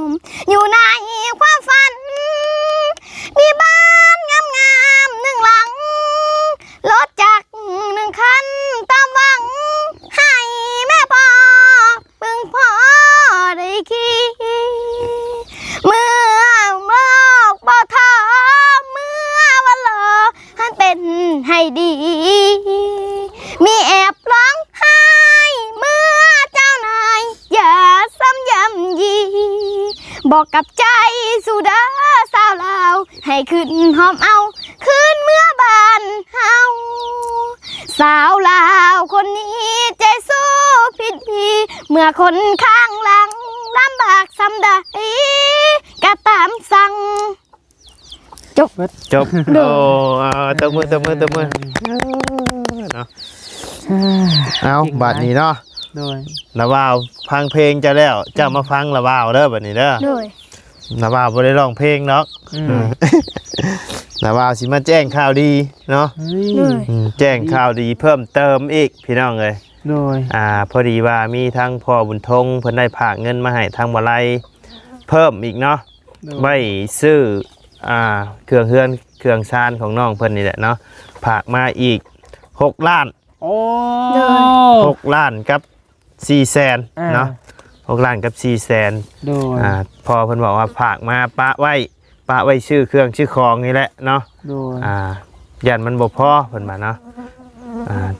ມ ຢູ່ໃນຄວາມຝັນ ມີບ້ານງາມໆໜຶ່ງຫຼັງ ລົດຈັກໜຶ່ງຄັນຕາມຫວັງ ໃຫ້ແມ່ພໍ່ ເບິ່ງພໍ່ໄດ້ຂີ່ ເມື່ອໂລກບໍ່ທໍ ເມື່ອວັນລໍ ຫັ້ນເປັນໃຫ້ດີ ມີແອບຮ້ອງໄຫ້ ເມື່ອເຈົ້ານາຍ ຢ່າຊ້ຳຢ້ຳຢີ ບອກກັບໃຈສູ່ເດີສາວລາວ ໃຫ້ຂຶ້ນຫອມເອົາ ຄືນເມືອບ້ານເຮົາ ສາວລາວຄົນນີ້ ໃຈສູ້ຜິດດີ ເມື່ອຄົນຂ້າງຫຼັງລຳບາກສ່ຳໃດ ກໍຕາມສັ່ງ ຈົບ ຈົບ ໂດຍ ໂອ້ ເອົາ ຕົບມື ຕົບມື ຕົບມື ເນາະ ເອົາ ເກັ່ງຫຼາຍ ບາດນີ້ເນາະ ໂດຍ ລະວາວ ຟັງເພງເຈົ້າແລ້ວ ເຈົ້າມາຟັງລະວາວເດີ ບາດນີ້ເດີ ໂດຍ ລະວາວບໍ່ໄດ້ຮ້ອງເພງດອກ ອືມ ລະວາວຊິມາແຈ້ງຂ່າວດີເນາະ ເອີຍ ໂດຍ ອືມ ແຈ້ງຂ່າວດີເພີ່ມເຕີມອີກ ພີ່ນ້ອງເອີຍ ໂດຍ ອ່າ ພໍດີວ່າມີທາງພໍ່ບຸນທົງ ເພິ່ນໄດ້ຝາກເງິນມາໃຫ້ທາງບໍ່ໄລເພີ່ມອີກເນາະ ໂດຍ ໄວ້ຊື້ ອ່າ ເຄື່ອງເຮືອນເຄື່ອງຊານຂອງນ້ອງເພິ່ນນີ້ແຫຼະເນາະ ຝາກມາອີກຫົກລ້ານ ໂອ້ ໂດຍ ຫົກລ້ານກັບສີ່ແສນ ອ່າ ເນາະ ຫົກລ້ານກັບສີ່ແສນ ໂດຍ ອ່າ ພໍ່ເພິ່ນບອກວ່າຝາກມາປະໄວ້ ປະໄວ້ຊື້ເຄື່ອງຊື້ຂອງນີ້ແຫຼະເນາະ ໂດຍ ອ່າ ຢ້ານມັນບໍ່ພໍ ເພິ່ນວ່າເນາະ ອ່າ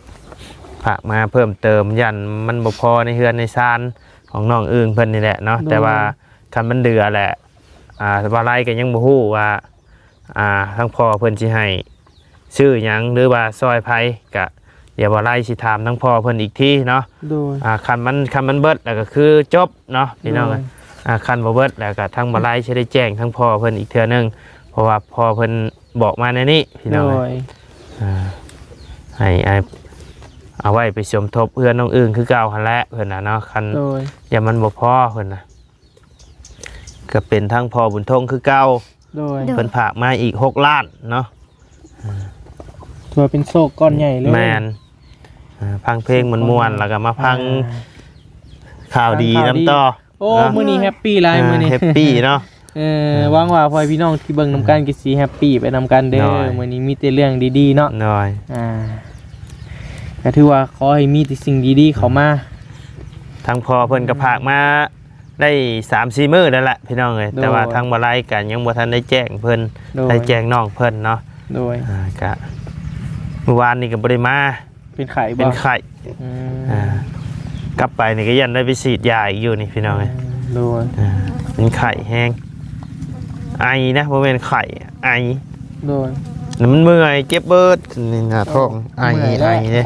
ຝາກມາເພີ່ມເຕີມ ຢ້ານມັນບໍ່ພໍໃນເຮືອນໃນຊານຂອງນ້ອງອຶ່ງເພິ່ນນີ້ແຫຼະເນາະ ໂດຍ ແຕ່ວ່າຄັນມັນເຫຼືອແຫຼະ ອ່າ ບ່າວໄລກໍຍັງບໍ່ຮູ້ວ່າ ອ່າ ທາງພໍ່ເພິ່ນຊິໃຫ້ຊື້ຫຍັງ ຫຼືວ່າຊ່ອຍໃຜ ກະດຽວບ່າວໄລຊິຖາມທາງພໍ່ເພິ່ນອີກທີເນາະ ໂດຍ ອ່າ ຄັນມັນ ຄັນມັນເບິດແລ້ວກໍຄືຈົບເນາະ ພີ່ນ້ອງ ໂດຍ ອ່າ ຄັນບໍ່ເບິດແລ້ວກໍທາງບ່າວໄລຊິໄດ້ແຈ້ງທາງພໍ່ເພິ່ນອີກເທື່ອໜຶ່ງ ເພາະວ່າພໍ່ເພິ່ນບອກມາແນວນີ້ ພີ່ນ້ອງ ໂດຍ ອ່າ ໃຫ້ ໃຫ້ເອົາໄວ້ໄປສົມທົບເຮືອນນ້ອງອຶ່ງຄືເກົ່າຫັ້ນແຫຼະ ເພິ່ນວ່າເນາະ ຄັນ ໂດຍ ຢ້ານມັນບໍ່ພໍ ເພິ່ນວ່າ ກໍເປັນທາງພໍ່ບຸນທົງຄືເກົ່າ ໂດຍ ເພິ່ນຝາກມາອີກຫົກລ້ານເນາະ ຖືວ່າເປັນໂຊກກ້ອນໃຫຍ່ເລີຍ ແມ່ນ ອ່າ ຟັງເພງມ່ວນໆ ແລ້ວກໍມາຟັງ ອ່າ ຂ່າວດີນຳຕໍ່ ໂອ້ ເນາະ ມື້ນີ້ແຮບປີຫຼາຍ ອ່າ ມື້ນີ້ ແຮບປີເນາະ ເອີ ອ່າ ຫວັງວ່າພໍ່ແມ່ພີ່ນ້ອງທີ່ເບິ່ງນຳກັນ ອ່າ ກໍຊິແຮບປີໄປນຳກັນເດີ ໂດຍ ມື້ນີ້ມີແຕ່ເລື່ອງດີໆເນາະ ໂດຍ ອ່າ ກໍຖືວ່າຂໍໃຫ້ມີແຕ່ສິ່ງດີໆເຂົ້າມາ ທາງພໍ່ເພິ່ນກໍຝາກມາ ໄດ້ສາມສີ່ມື້ແລ້ວລະພີ່ນ້ອງເອີຍ ໂດຍ ແຕ່ວ່າທາງບ່າວໄລກໍຍັງບໍ່ທັນໄດ້ແຈ້ງເພິ່ນ ໂດຍ ໄດ້ແຈ້ງນ້ອງເພິ່ນເນາະ ໂດຍ ອ່າ ກະມື້ວານນີ້ກໍບໍ່ໄດ້ມາ ເປັນໄຂ້ບໍ່? ເປັນໄຂ້ ອືມ ອ່າ ກັບໄປນີ້ກໍຢ້ານໄດ້ໄປສີດຢາອີກຢູ່ນີ້ພີ່ນ້ອງເອີຍ ອືມ ໂດຍ ອ່າ ເປັນໄຂ້ແຮງ ໄອນະ ບໍ່ແມ່ນໄຂ້ ໄອ ໂດຍ ແລ້ວມັນເມື່ອຍ ເຈັບເບິດນີ້ໜ້າທ້ອງ ໂດຍ ໄອ ເມື່ອຍແລ້ວ ໄອເດ້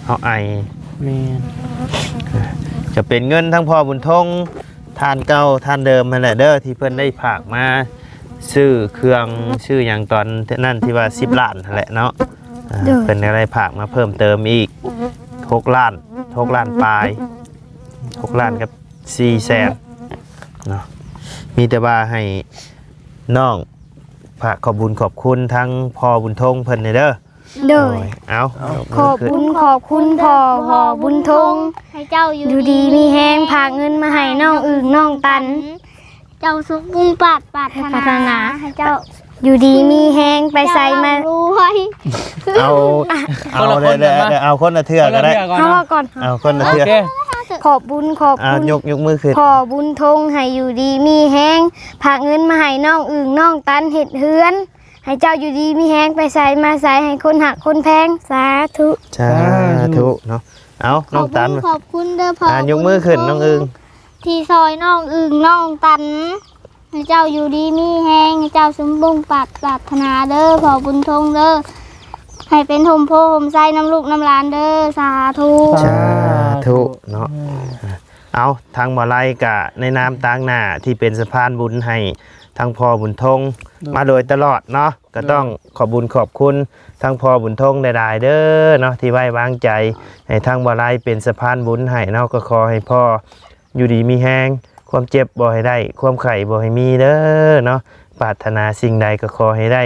ເຮົາໄອ ແມ່ນ ຈະເປັນເງິນທາງພໍ່ບຸນທົງ ທ່ານເກົ່າທ່ານເດີມຫັ້ນແຫຼະເດີ ທີ່ເພິ່ນໄດ້ຝາກມາຊື້ເຄື່ອງຊື້ຫຍັງຕອນນັ້ນ ທີ່ວ່າສິບລ້ານຫັ້ນແຫຼະເນາະ ອ່າ ໂດຍ ເພິ່ນກໍໄດ້ຝາກມາເພີ່ມເຕີມອີກຫົກລ້ານ ຫົກລ້ານປາຍ ຫົກລ້ານກັບສີ່ແສນເນາະ ມີແຕ່ວ່າໃຫ້ນ້ອງຝາກຂອບບຸນຂອບຄຸນທາງພໍ່ບຸນທົງເພິ່ນແດ່ເດີ. ໂດຍ ໂດຍ ເອົາ ຂອບບຸນຂອບຄຸນພໍ່ ພໍ່ບຸນທົງ ໃຫ້ເຈົ້າຢູ່ດີມີແຮງ ຝາກເງິນມາໃຫ້ນ້ອງອຶ່ງນ້ອງຕັນ ເຈົ້າສົມມຸ່ງປາດປາດຖະໜາ ໃຫ້ເຈົ້າຢູ່ດີມີແຮງ ໄປໃສມາ ເຈົ້າລ່ຳລວຍ ເອົາ ເອົາ ຄົນລະຄົນ ເອົາຄົນລະເທື່ອກໍໄດ້ ເອົາກ່ອນ ເອົາຄົນລະເທື່ອ ໂອເຄ ຂອບບຸນຂອບຄຸນ ອ່າ ຍົກ ຍົກມືຂຶ້ນ ພໍ່ບຸນທົງ ໃຫ້ຢູ່ດີມີແຮງ ຝາກເງິນມາໃຫ້ນ້ອງອຶ່ງນ້ອງຕັນເຮັດເຮືອນ ໃຫ້ເຈົ້າຢູ່ດີມີແຮງ ໄປໃສມາໃສ ໃຫ້ຄົນຮັກຄົນແພງ ສາທຸ ສາທຸເນາະ ເອົາ ນ້ອງຕັນ ຂອບຄຸນເດີພໍ່ ອ່າ ຍົກມືຂຶ້ນ ບຸນທົງ ນ້ອງອຶ່ງ ທີ່ຊ່ອຍນ້ອງອຶ່ງນ້ອງຕັນ ໃຫ້ເຈົ້າຢູ່ດີມີແຮງ ໃຫ້ເຈົ້າສົມມຸ່ງປາດ ປາດຖະໜາເດີ ພໍ່ບຸນທົງເດີ ໃຫ້ເປັນຮົ່ມໂພຮົ່ມໄຊນຳລູກນຳຫຼານເດີ ສາທຸ ສາທຸເນາະ. ເອົາ ທາງບໍ່ໄລກະໃນນາມຕາງໜ້າທີ່ເປັນສະພານບຸນໃຫ້ທາງພໍ່ບຸນທົງມາໂດຍຕະຫຼອດເນາະ ກະຕ້ອງຂອບບຸນຂອບຄຸນທາງພໍ່ບຸນທົງຫຼາຍໆເດີເນາະ ທີ່ໄວ້ວາງໃຈໃຫ້ທາງບໍ່ໄລເປັນສະພານບຸນໃຫ້ເນາະ. ກໍຂໍໃຫ້ພໍ່ ຢູ່ດີມີແຮງ ຄວາມເຈັບບໍ່ໃຫ້ໄດ້ ຄວາມໄຂ້ບໍ່ໃຫ້ມີເດີເນາະ. ປາດຖະໜາສິ່ງໃດກໍຂໍໃຫ້ໄດ້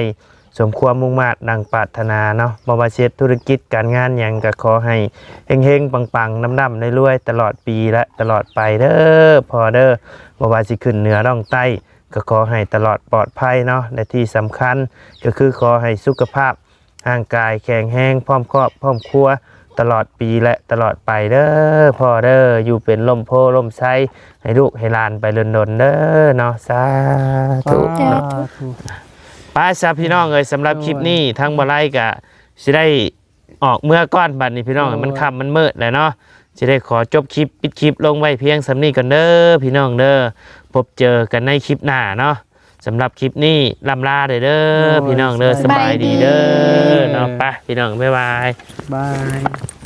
ສົມຄວາມມຸ່ງມາດດັ່ງປາດຖະໜາເນາະ. ບໍ່ວ່າຊິເຮັດທຸລະກິດການງານຫຍັງ ກໍຂໍໃຫ້ເຮັງໆປັງໆ ລ່ຳໆລວຍໆ ຕະຫຼອດປີ ແລະ ຕະຫຼອດໄປເດີພໍ່ເດີ. ບໍ່ວ່າຊິຂຶ້ນເໜືອລ່ອງໃຕ້ ກໍຂໍໃຫ້ຕະຫຼອດປອດໄພເນາະ ແລະ ທີ່ສຳຄັນກໍຄືຂໍໃຫ້ສຸຂະພາບ ຮ່າງກາຍແຂງແຮງ ພ້ອມຄອບພ້ອມຄົວ ຕະຫຼອດປີ ແລະ ຕະຫຼອດໄປເດີພໍ່ເດີ. ຢູ່ເປັນຮົ່ມໂພຮົ່ມໄຊໃຫ້ລູກໃຫ້ຫຼານໄປດົນໆເດີເນາະ ສາທຸເນາະ. ໄປຊະພີ່ນ້ອງເອີຍ ສຳລັບຄລິບນີ້ ທາງບໍ່ໄລກະຊິໄດ້ອອກເມືອກ່ອນ ບັດນີ້ພີ່ນ້ອງ ມັນຄ່ຳມັນມືດແລ້ວເນາະ. ຊິໄດ້ຂໍຈົບຄລິບ ປິດຄລິບລົງໄວ້ພຽງສ່ຳນີ້ກ່ອນເດີພີ່ນ້ອງເດີ. ພົບເຈີກັນໃນຄລິບໜ້າເນາະ. ສຳລັບຄລິບນີ້ລ່ຳລາເດີ ໂດຍ ພີ່ນ້ອງເດີ ສະບາຍດີເດີ ສະບາຍດີເນາະ. ໄປພີ່ນ້ອງ ບາຍບາຍ ບາຍ.